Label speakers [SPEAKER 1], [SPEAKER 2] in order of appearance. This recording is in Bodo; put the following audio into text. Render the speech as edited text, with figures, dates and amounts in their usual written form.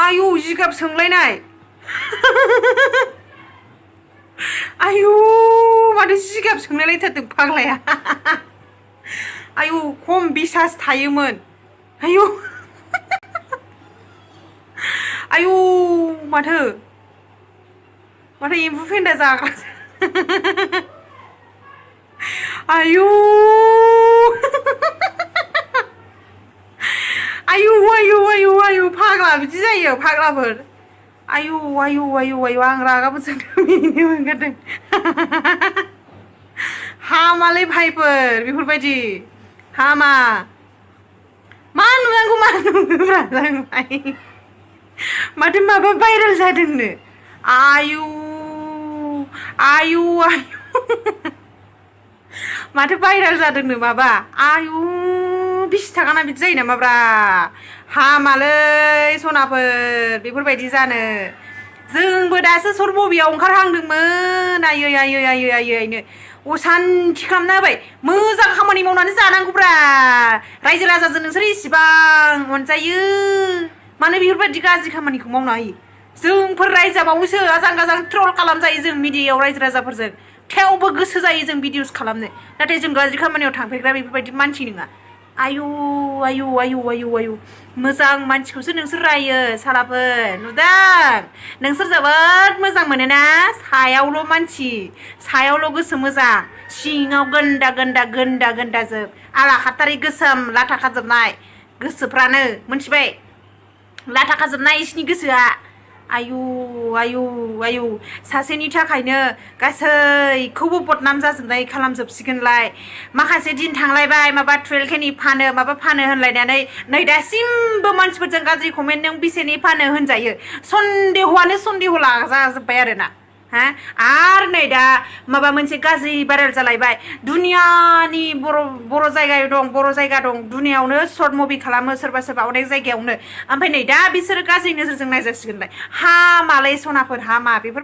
[SPEAKER 1] आयु जिगाब सोंलायनाय आयु माथो जिगाब सोंलायलायथारदों फाग्लाया आयु खम बिसास थायोमोन आयु आयु माथो एम्फौ फेन्दा जाग्रा आयु आयु आयु आयु आयु फाग्ला बिदि जायो फाग्लाफोर आयु आयु आयु आयु आं रागाबो जोंदों मिनिनो ओंखारदों हामालै भाइफोर बेफोरबायदि हामा मा नुनांगौ मा नुङोब्रा जांबाय माथो माबा भाइरेल जादोंनो आयु आयु आयु माथो भाइरेल जादोंनो माबा आयु 20 थाखाना बिदि जायो नामाब्रा हामालै सनाफोर बेफोरबायदि जानो जोंबो दासो सर्ट बबियाव ओंखारहांदोंमोन आयै आयै आयै आयैनो असान्थि खालामना होबाय मोजां खामानि मावनानै जानांगौब्रा रायजो राजाजों नोंसोर इसिबां अनजायो मानो बेफोरबायदि गाज्रि खामानिखौ मावना होयो जोंफोर रायजाबावोसो आजां गाजां ट्रल खालामजायो जों मिडियायाव रायजो राजाफोरजों थेवबो गोसो जायो जों भिडिअस खालामनो नाथाय जों गाज्रि खामानियाव थांफेरग्रा बेफोरबायदि मानसि नङा आयु आयु आयु आयु आयु मोजां मानसिखौसो नोंसोर रायो सालाफोर नुदों नोंसोर जोबोद मोजां मोनोना सायावल' मानसि सायावल' गोसो मोजां सिङाव गोन्दा गोन्दा गोन्दा गोन्दा जोब आला खातारि गोसोम लाथा खाजोबनाय गोसोफ्रानो मोनथिबाय लाथा खाजोबनाय इसिनि गोसोआ आयु आयु आयु सासेनि थाखायनो गासैखौबो बदनाम जाजोबनाय खालामजोबसिगोनलाय माखासे दिन थांलायबाय माबा 12K फानो माबा फानो होनलायनानै नै दासिमबो मानसिफोरजों गाज्रि कमेन्ट नों बेसेनि फानो होनजायो सन्देहआनो सन्देह लाजाजोब्बाय आरोना हा आरो नै दा माबा मोनसे गाज्रि भाइरेल जालायबाय दुनियानि बर' जायगा दं दुनियावनो शर्ट मुभि खालामो सोरबा सोरबा अनेक जायगायावनो ओमफ्राय नै दा बिसोरो गाज्रि नोजोरजों नायजासिगोनलाय हामालै सनाफोर हामा बेफोर